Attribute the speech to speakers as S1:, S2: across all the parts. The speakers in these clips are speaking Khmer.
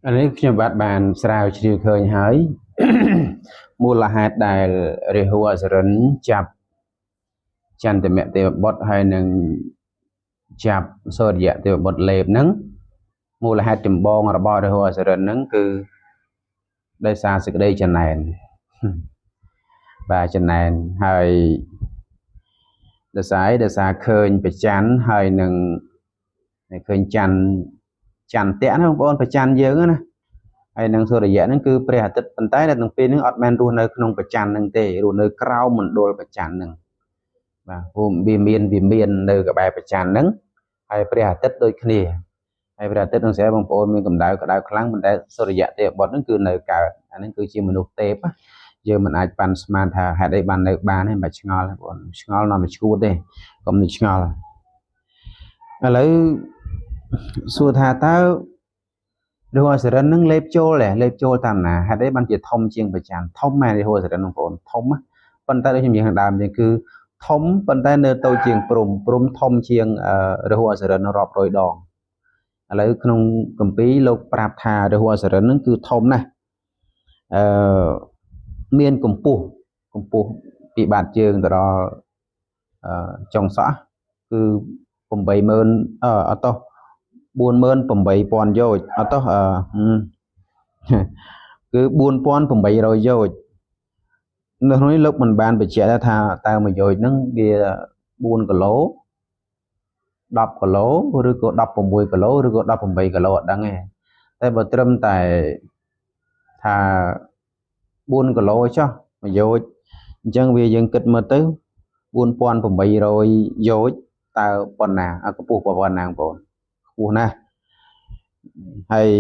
S1: អានេះខ្ញុំបាទបានស្រាវជ្រាវឃើញហើយមូលហេតុដែលរាហូអសុរិនចាប់ចន្ទមទេវបុត្រហើយនឹងចាប់សូរិយទេវបុត្រលេបហ្នឹងមូលហេតុចម្បងរបស់រាហូអសុរិនហ្នឹងគឺដោយសារសេចក្តីចំណែនបាទចំណែនហើយដោយសារអីដោយសារឃើញប្រច័នហើយនឹងឃើញច័ន្ទចន្ទៈណាបងប្អូនប្រច័នយើងណាហើយនឹងសូរិយៈហ្នឹងគឺព្រះអាទិត្យប៉ុន្តែនៅទាំងពីរហ្នឹងអត់មែនរស់នៅក្នុងប្រច័នហ្នឹងទេរស់នៅក្រោមមណ្ឌលប្រច័នហ្នឹងបាទព្រោះវាមាននៅក្បែរប្រច័នហ្នឹងហើយព្រះអាទិត្យដូចគ្នាហើយព្រះអាទិត្យនឹងស្រាប់បងប្អូនមានកម្ដៅក្ដៅខ្លាំងប៉ុន្តែសូរិយៈទេវបុត្រហ្នឹងគឺនៅកើតអាហ្នឹងគឺជាមនុស្សទេពយើងមិនអាចប៉ាន់ស្មានថាហេតុអីបាននៅបានទេមិនឆ្ងល់ទេបងប្អូនឆ្ងល់នាំតែឈួតទេកុំនឹងឆ្ងល់ឥឡូវសួរថាតើរាហូអសុរិននឹងលេបចូលទេលេបចូលតាមណាហេតុអីបានជាធំជាងប្រច័នធំមែនរាហូអសុរិនបងប្អូនធំប៉ុន្តែដូចខ្ញុំនិយាយខាងដើមចឹងគឺធំប៉ុន្តែនៅតូចជាងព្រំព្រំធំជាងរាហូអសុរិនរាប់រយដងឥឡូវក្នុងគម្ពីរលោកប្រាប់ថារាហូអសុរិននឹងគឺធំណាស់អឺមានកម្ពស់ពីបាតជើងទៅដល់ចុងសក់គឺ80000អត់តោះ48000យោជអត់តោះគឺ4800យោជនៅក្នុងនេះលោកមិនបានបញ្ជាក់ថាតើមួយយោជហ្នឹងវា4គីឡូ10គីឡូឬក៏16គីឡូឬក៏18គីឡូអត់ដឹងទេតែបើត្រឹមតែថា4គីឡូចុះមួយយោជអញ្ចឹងវាយើងគិតមើលទៅ4800យោជតើប៉ុណ្ណាកម្ពស់ប៉ុណ្ណាបងប្អូនខ្ពស់ណាស់ហើយ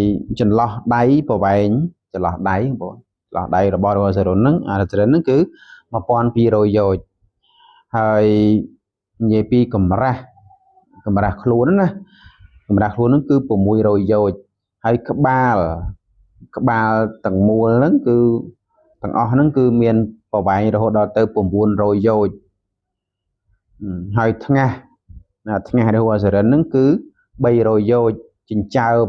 S1: ចន្លោះដៃប្រវែងចន្លោះដៃបងប្អូនចន្លោះដៃរបស់រស់សរុនហ្នឹងអាសរុនហ្នឹងគឺ1200យោជហើយនិយាយពីកម្រាស់ខ្លួនណាកម្រាស់ខ្លួនហ្នឹងគឺ600យោជហើយក្បាលទាំងមូលហ្នឹងគឺទាំងអស់ហ្នឹងគឺមានប្រវែងរហូតដល់ទៅ900យោជហើយថ្ងាសថ្ងាសរាហូអសុរិនហ្នឹងគឺ300យោជចិញ្ចើម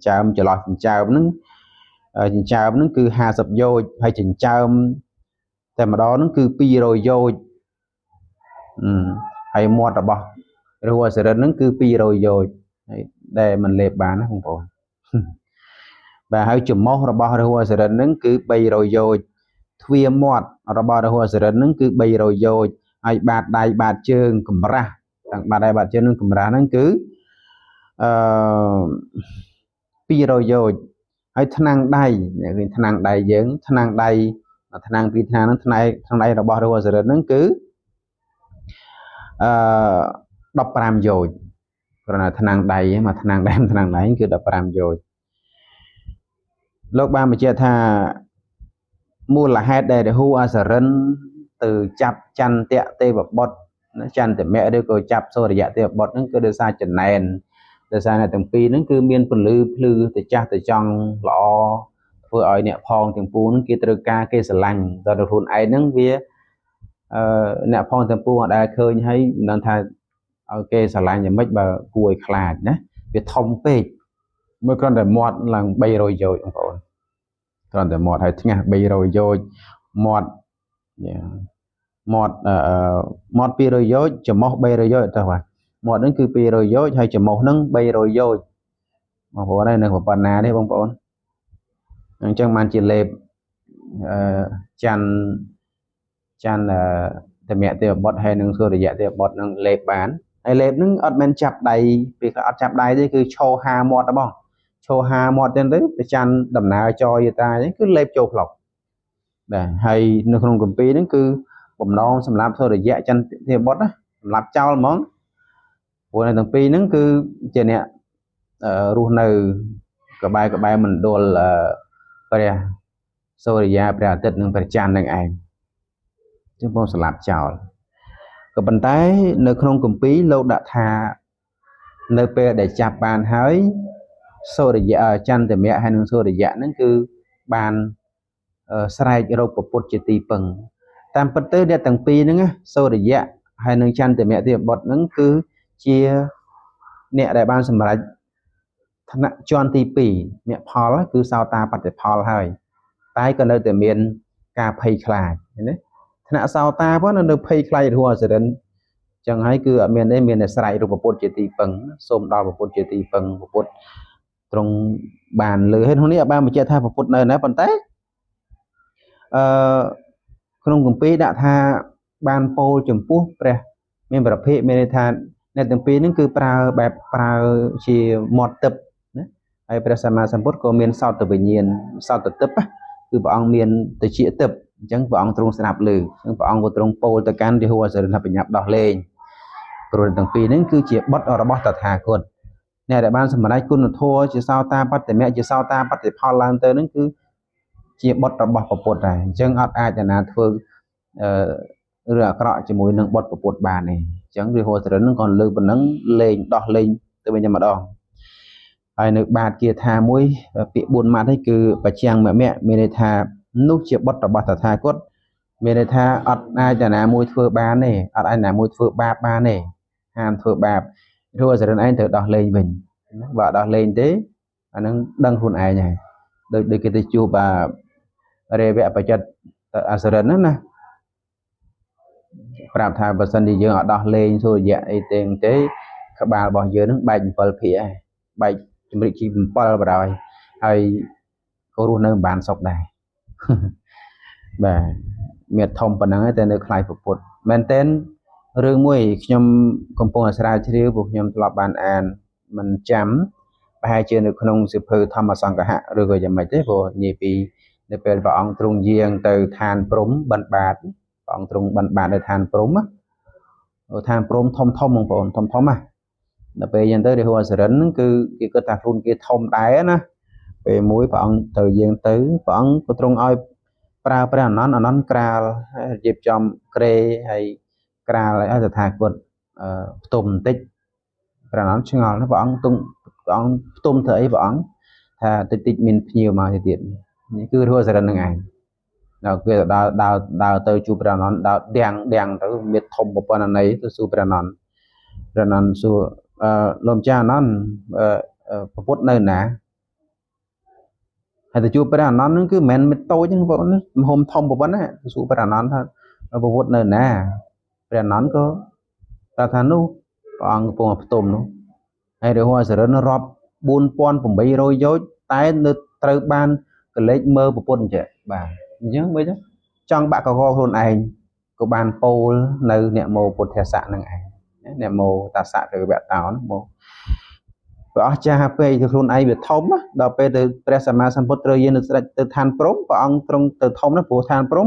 S1: ចន្លោះចិញ្ចើមហ្នឹងចិញ្ចើមហ្នឹងគឺ50យោជហើយចិញ្ចើមតែម្ដងហ្នឹងគឺ200យោជហើយមាត់របស់រាហូអសុរិនហ្នឹងគឺ200យោជហើយដែលមិនលេបបានណាបងប្អូនបាទហើយច្រមុះរបស់រាហូអសុរិនហ្នឹងគឺ300យោជទ្វារមាត់របស់រាហូអសុរិនហ្នឹងគឺ300យោជហើយបាតដៃបាតជើងកម្រាស់ទាំងបាតដៃបាតជើងនឹងកម្រាស់ហ្នឹងគឺអឺ200យោជហើយថ្នាំងដៃឃើញថ្នាំងដៃយើងថ្នាំងដៃថ្នាំងពីរថ្នាំងហ្នឹងថ្នាំងដៃរបស់រាហូអសុរិនហ្នឹងគឺអឺ15យោជគ្រាន់តែថ្នាំងដៃមកថ្នាំងដៃថ្នាំងដៃគឺ15យោជលោកបានបញ្ជាក់ថាមូលហេតុដែលរាហូអសុរិនទៅចាប់ចន្ទៈទេវបុត្រចន្ទមៈឬក៏ចាប់សូរិយៈទេវបុត្រហ្នឹងគឺដោយសារចំណែនដោយសារអ្នកទាំងពីរហ្នឹងគឺមានពន្លឺភ្លឺទៅចាស់ទៅចង់ល្អធ្វើឲ្យអ្នកផងទាំងពួងហ្នឹងគេត្រូវការគេស្រឡាញ់ដល់ខ្លួនឯងហ្នឹងវាអ្នកផងទាំងពួងអត់ដែលឃើញហើយមិនដឹងថាឲ្យគេស្រឡាញ់យ៉ាងម៉េចបើគួរឲ្យខ្លាចណាវាធំពេកមើលគ្រាន់តែមាត់ឡើង300យោជបងប្អូនគ្រាន់តែមាត់ហើយថ្ងាស300យោជមាត់មាត់មាត់200យោជច្រមុះ300យោជទៅបាទមាត់ហ្នឹងគឺ200យោជហើយច្រមុះហ្នឹង300យោជបងប្អូនហើយនៅប៉ុណ្ណាទេបងប្អូនអញ្ចឹងបានជាលេបអឺច័ន្ទច័ន្ទតមៈទេវបុត្រហើយនឹងសូរិយៈទេវបុត្រនឹងលេបបានហើយលេបហ្នឹងអត់មែនចាប់ដៃពេលអត់ចាប់ដៃទេគឺឈោហាមាត់បងឈោហាមាត់ចឹងទៅប្រច័នដំណើរចយតាអញ្ចឹងគឺលេបចូលផ្លុកបាទហើយនៅក្នុងគម្ពីរហ្នឹងគឺបំណងសម្រាប់សូរិយៈចន្ទទេវបុត្រណាសម្រាប់ចោលហ្មងព្រោះនៅទាំងពីរហ្នឹងគឺជាអ្នករស់នៅក្បែរមណ្ឌលព្រះសូរិយាព្រះអាទិត្យនិងព្រះច័ន្ទនឹងឯងចឹងបងស្លាប់ចោលក៏ប៉ុន្តែនៅក្នុងគម្ពីរលោកដាក់ថានៅពេលដែលចាប់បានហើយសូរិយៈចន្ទមៈហើយនិងសូរិយៈហ្នឹងគឺបានស្រែករកពុទ្ធជាទីពឹងតាមពិតទៅអ្នកទាំងពីរហ្នឹងសូរិយៈហើយនិងចន្ទមៈទេវបុត្រហ្នឹងគឺជាអ្នកដែលបានសម្រេចធ ថ្នាក់ជាន់ទី2មគ្គផលគឺសោតាបត្តិផលហើយតែក៏នៅតែមានការភ័យខ្លាចណាថ្នាក់សោតាផងនៅភ័យខ្លាចរាហូអសិរិនចឹងហើយគឺអត់មានទេមានតែស្រែករូបពុទ្ធជាទីពឹងសូមដល់ពុទ្ធជាទីពឹងពុទ្ធត្រង់បានលើហើយក្នុងនេះអត់បានបញ្ជាក់ថាពុទ្ធនៅណាប៉ុន្តែអឺក្នុងគម្ពីរដាក់ថាបានពោលចំពោះព្រះមានប្រភេទមានន័យថាអ្នកទាំងពីរហ្នឹងគឺប្រើបែបប្រើជាមាត់ទឹកណាហើយព្រះសម្មាសម្ពុទ្ធក៏មានសោតវិញ្ញាណសោតទឹកគឺព្រះអង្គមានតិចទឹកអញ្ចឹងព្រះអង្គទ្រង់ស្ដាប់ឮអញ្ចឹងព្រះអង្គក៏ទ្រង់ពោលទៅកាន់រាហូអសិរិនបញ្ញាប់ដោះលែងព្រោះទាំងពីរហ្នឹងគឺជាបុត្ររបស់តថាគតអ្នកដែលបានសម្រេចគុណធម៌ជាសោតាបត្តមៈជាសោតាបត្តិផលឡើងទៅហ្នឹងគឺជាបុត្ររបស់ពុទ្ធដែរអញ្ចឹងអត់អាចណាធ្វើអឺរឿងអាក្រក់ជាមួយនឹងបុត្រពុទ្ធបានទេអញ្ចឹងរាហូអសិរិនហ្នឹងក៏លើប៉ុណ្ណឹងលែងដោះលែងទៅវិញតែម្ដងហើយនៅបាតគាថាមួយពាក្យ4ម៉ាត់នេះគឺបច្ចាំងមមៈមានន័យថានោះជាបុត្ររបស់តថាគតមានន័យថាអត់អាចណាមួយធ្វើបានទេអត់អាចណាមួយធ្វើបាបបានទេហាមធ្វើបាបរាហូអសិរិនឯងត្រូវដោះលែងវិញណាបើដោះលែងទេអានឹងដឹងខ្លួនឯងហើយដូចគេទៅជួបអារេវៈបច្ចិតអសិរិនហ្នឹងណាប្រាប់ថាបើសិនជាយើងអត់ដោះលែងសូរយៈអីទេទេក្បាលរបស់យើងនឹងបែក7ភាគហើយបែកជំរិចជី7បណ្ដោយហើយក៏រស់នៅមិនបានសុខដែរបាទមានធំប៉ុណ្ណឹងតែនៅខ្លាយពុទ្ធមែនទែនរឿងមួយខ្ញុំកំពុងអាស្រាវជ្រាវពួកខ្ញុំធ្លាប់បានអានមិនចាំប្រហែលជានៅក្នុងសៀវភៅធម្មសង្ឃហៈឬក៏យ៉ាងម៉េចទេព្រោះនិយាយពីនៅពេលព្រះអង្គទ្រង់យាងទៅឋានព្រំបិណ្ឌបាតព្រះអង្គទ្រង់បិណ្ឌបាតនៅឋានព្រំឋានព្រំធំធំបងប្អូនធំធំណាដល់ពេលយ៉ាងទៅរាហូអសិរិនហ្នឹងគឺគេគិតថាខ្លួនគេធំដែរណាពេលមួយព្រះអង្គទៅយាងទៅព្រះអង្គក៏ទ្រង់ឲ្យប្រើព្រះអនន្តអនន្តក្រាលរៀបចំក្រេហើយក្រាលឲ្យតថាគតផ្ទុំបន្តិចព្រះអនន្តឆ្ងល់ណាព្រះអង្គទុំព្រះអង្គផ្ទុំធ្វើអីព្រះអង្គថាតិចតិចមានភ្ញៀវមកទៀតនេះគឺរាហូអសិរិនហ្នឹងឯងដល់គេដើរដើរដើរទៅជួបព្រះអនន្តដើរដៀងដៀងទៅមានធំប៉ុណ្ណាណីទៅសួរព្រះអនន្តព្រះអនន្តសួរអឺលោកម្ចាស់អនន្តអឺពុទ្ធនៅណាហើយទៅជួបព្រះអនន្តហ្នឹងគឺមិនមែនមិនតូចទេបងប្អូនមហុំធំប៉ុណ្ណាទៅសួរព្រះអនន្តថាពុទ្ធនៅណាព្រះអនន្តក៏ប្រាប់ថានោះព្រះអង្គកំពុងផ្ទុំនោះហើយរាហូអសិរិនរាប់4800យោជន៍តែនៅត្រូវបានកលេចមើលពុទ្ធអញ្ចឹងបាទអញ្ចឹងមើលចង់បាក់កកខ្លួនឯងក៏បានពោលនៅអ្នកមោពុទ្ធស័កនឹងឯងអ្នកមោតាស័កឬវៈតោនោះមកព្រះអស្ចារ្យពេកទៅខ្លួនឯងវាធំដល់ពេលទៅព្រះសម្មាសម្ពុទ្ធត្រូវយាងទៅស្ដេចទៅឋានព្រំព្រះអង្គទ្រង់ទៅធំណាស់ព្រោះឋានព្រំ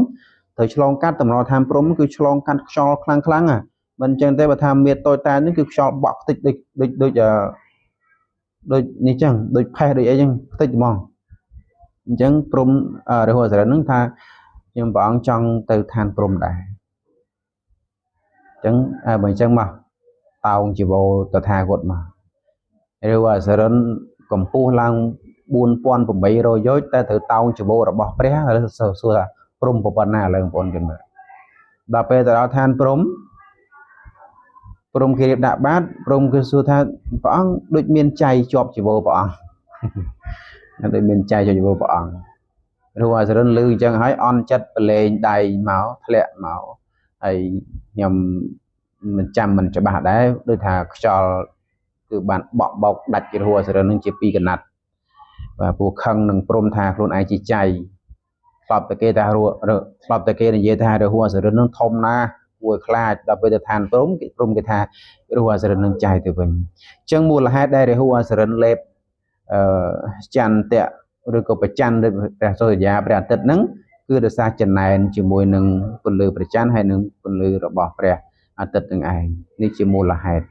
S1: ត្រូវឆ្លងកាត់តម្រឋានព្រំគឺឆ្លងកាត់ខ្យល់ខ្លាំងខ្លាំងណាមិនអញ្ចឹងទេបើថាមៀតតូចតានេះគឺខ្យល់បក់ខ្ទេចដូចដូចដូចដូចនេះចឹងដូចផេះដូចអីចឹងខ្ទេចហ្មងអញ្ចឹងព្រំរាហូអសិរិនហ្នឹងថាខ្ញុំព្រះអង្គចង់ទៅឋានព្រំដែរអញ្ចឹងបើអញ្ចឹងមកតោងជីវោតថាគតមករាហូអសិរិនកម្ពស់ឡើង4800យោជន៍តែត្រូវតោងជីវោរបស់ព្រះឥឡូវសួរថាព្រំប៉ុណ្ណាឥឡូវបងប្អូនគិតមើលដល់ពេលទៅដល់ឋានព្រំព្រំគេរៀបដាក់បាតព្រំគឺសួរថាព្រះអង្គដូចមានចៃជាប់ជីវោព្រះអង្គដូចមានចៃជាប់ជីវោព្រះអង្គរាហូអសិរិនលឺអញ្ចឹងហើយអន់ចិត្តប្រឡែងដៃមកធ្លាក់មកហើយខ្ញុំមិនចាំមិនច្បាស់ដែរដូចថាខ្យល់គឺបានបក់បោកដាច់រាហូអសិរិននឹងជាពីរកណាត់បាទពួកខឹងនឹងព្រំថាខ្លួនឯងជាចៃធ្លាប់តែគេថាធ្លាប់តែគេនិយាយថារាហូអសិរិននឹងធំណាស់គួរឲ្យខ្លាចដល់ពេលទៅឋានព្រំគេព្រំគេថារាហូអសិរិននឹងចៃទៅវិញអញ្ចឹងមូលហេតុដែលរាហូអសិរិនលេបអឺចន្ទៈឬក៏ប្រច័នឬព្រះសូរិយាព្រះអាទិត្យហ្នឹងគឺដោយសារចំណែនជាមួយនឹងពន្លឺព្រះច័ន្ទហើយនឹងពន្លឺរបស់ព្រះអាទិត្យនឹងឯងនេះជាមូលហេតុ